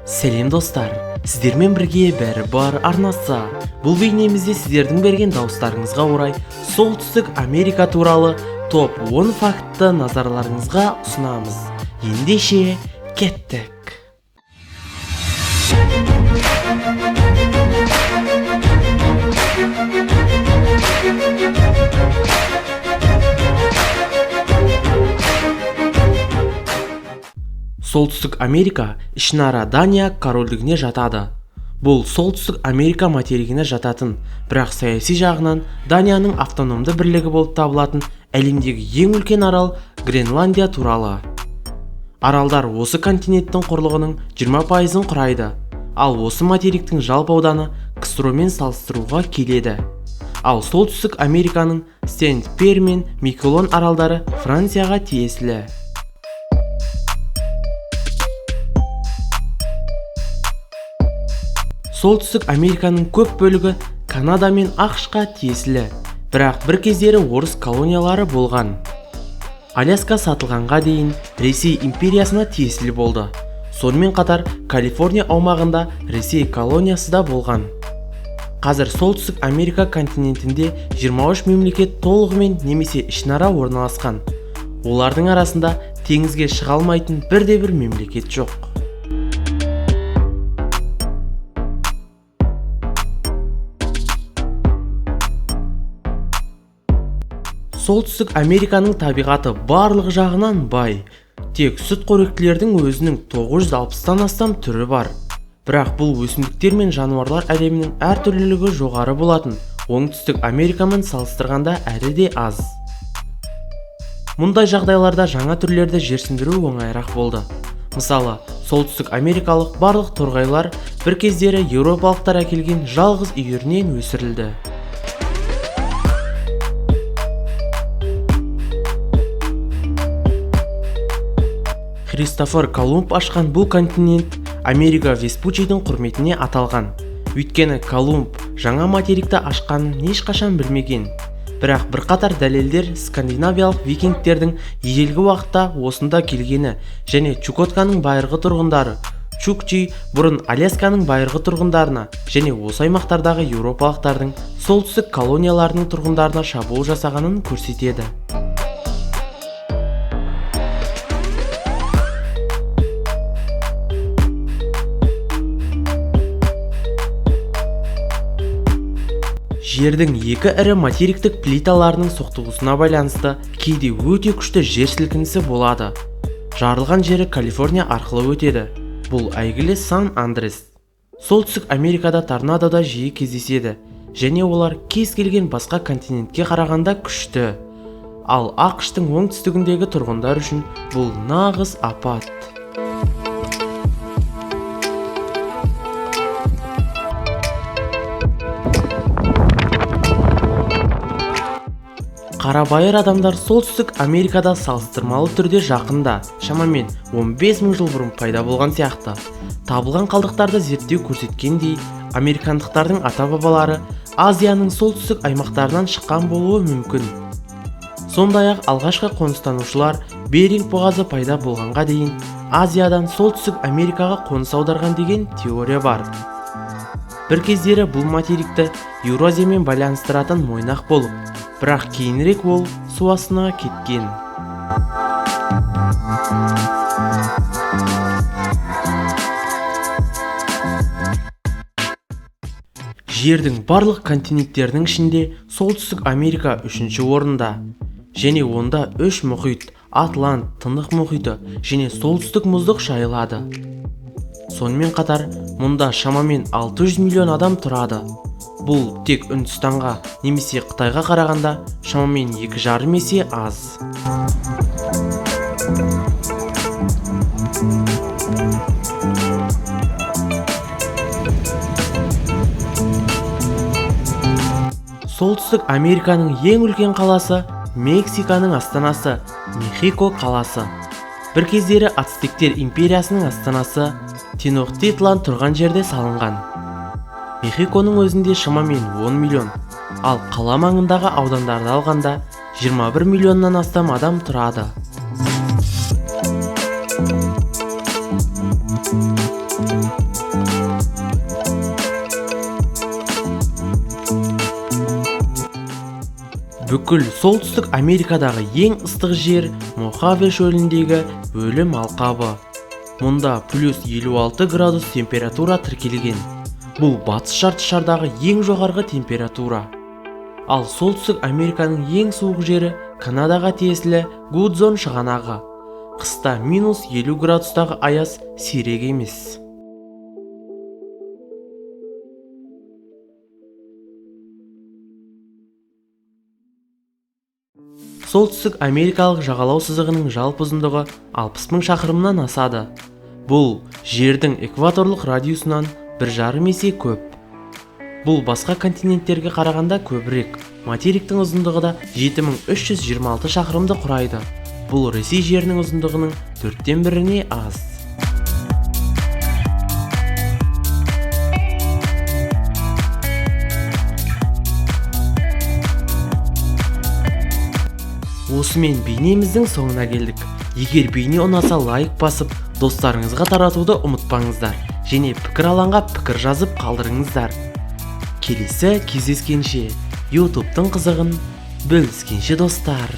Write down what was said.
Сәлем достар, сіздермен бірге Бәрі бар арнасы. Бұл бейнемізде сіздердің берген дауыстарыңызға орай Солтүстік Америка туралы топ 10 фактты назарларыңызға ұсынамыз. Ендеше кеттік. Солтүстік Америка ішінара Дания корольдігіне жатады. Бұл Солтүстік Америка материгіне жататын, бірақ саяси жағынан Данияның автономды бірлігі болып табылатын әлемдегі ең үлкен арал Гренландия туралы. Аралдар осы континенттің құрлығының 20%-ын құрайды, ал осы материктің жалпы ауданы КСРО-мен салыстыруға келеді. Ал Солтүстік Американың Сент-Пьер мен Микелон аралдары Францияға тиесілі. Солтүстік Американың көп бөлігі Канада мен АҚШ-қа тиесілі, бірақ бір кездері орыс колониялары болған. Аляска сатылғанға дейін Ресей империясына тиесілі болды. Сонымен қатар Калифорния аумағында Ресей колониясы да болған. Қазір Солтүстік Америка континентінде 23 мемлекет толығымен немесе ішінара орналасқан. Олардың арасында теңізге шыға алмайтын бірде-бір мемлекет жоқ. Солтүстік Американың табиғаты барлық жағынан бай. Тек сүт қоректілердің өзінің 960-тан астам түрі бар. Бірақ бұл өсімдіктер мен жануарлар әлемінің әртүрлілігі жоғары болатын Оңтүстік Америкамен салыстырғанда әлі де аз. Мұндай жағдайларда жаңа түрлерді жерсіндіру оңайырақ болды. Мысалы, Солтүстік Америкалық барлық торғайлар бір кездері еуропалықтар әкелген жалғыз үйірінен өсірілді. Христофор Колумб ашқан бұл континент Америка Веспуччидің құрметіне аталған. Өйткені Колумб жаңа материкті ашқанын ешқашан білмеген. Бірақ бірқатар дәлелдер скандинавиялық викингтердің ежелгі уақытта осында келгені және Чукотканың байырғы тұрғындары Чукчи бұрын Алясканың байырғы тұрғындарына және осы аймақтардағы еуропалықтардың солтүстік колонияларының тұрғындарына шабуыл жасағанын көрсетеді. Жердің екі ірі материктік плиталарының соқтығысуына байланысты кейде өте күшті жер сілкінісі болады. Жарылған жері Калифорния арқылы өтеді. Бұл әйгілі Сан-Андрес. Солтүстік Америкада торнадо да жиі кездеседі және олар кез келген басқа континентке қарағанда күшті. Ал АҚШ-тың оңтүстігіндегі тұрғындар үшін бұл нағыз апат. Қарабайыр адамдар Солтүстік Америкада салыстырмалы түрде жақында, шамамен 15 мың жыл бұрын пайда болған сияқты. Табылған қалдықтарды зерттеу көрсеткендей, американдықтардың ата-бабалары Азияның солтүстік аймақтарынан шыққан болуы мүмкін. Сондай-ақ алғашқы қоныстанушылар Беринг бұғазы пайда болғанға дейін Азиядан Солтүстік Америкаға қоныс аударған деген теория бар. Бір кездері бұл материкті Еуразиямен байланыстыратын мойнақ болып, бірақ кейінірек ол су астына кеткен. Жердің барлық континенттерінің ішінде Солтүстік Америка үшінші орында. Және онда үш мұхит, Атлант, Тынық мұхиты және Солтүстік мұздық жайылады. Сонымен қатар, мұнда шамамен 600 миллион адам тұрады. Бұл тек Үндістанға немесе Қытайға қарағанда шамамен 2,5 есе аз. Солтүстік Американың ең үлкен қаласы Мексиканың астанасы Мехико қаласы. Бір кездері Ацтектер империясының астанасы Тенохтитлан тұрған жерде салынған. Мехиконың өзінде шамамен 10 миллион, ал қала маңындағы аудандарды алғанда 21 миллионнан астам адам тұрады. Бүкіл Солтүстік Америкадағы ең ыстық жер Мохаве шөліндегі өлім алқабы. Мұнда плюс 56 градус температура тіркелген. Бұл батыс жарты шардағы ең жоғарғы температура. Ал Солтүстік Американың ең суық жері Канадаға тиесілі Гудзон шығанағы. Қыста минус 50 градустағы аяз сирек емес. Солтүстік Америкалық жағалау сызығының жалпы ұзындығы 60 мың шақырымнан асады. Бұл жердің экваторлық радиусынан 1,5 есе көп. Бұл басқа континенттерге қарағанда көбірек. Материктің ұзындығы да 7326 шақырымды құрайды. Бұл Ресей жерінің ұзындығының 1/4-іне аз. Осымен бейнеміздің соңына келдік. Егер бейне ұнаса лайк басып, достарыңызға таратуды ұмытпаңыздар. Және пікір алаңға пікір жазып қалдырыңыздар. Келесі кездескенше, YouTube'тың қызығын бөліскенше достар.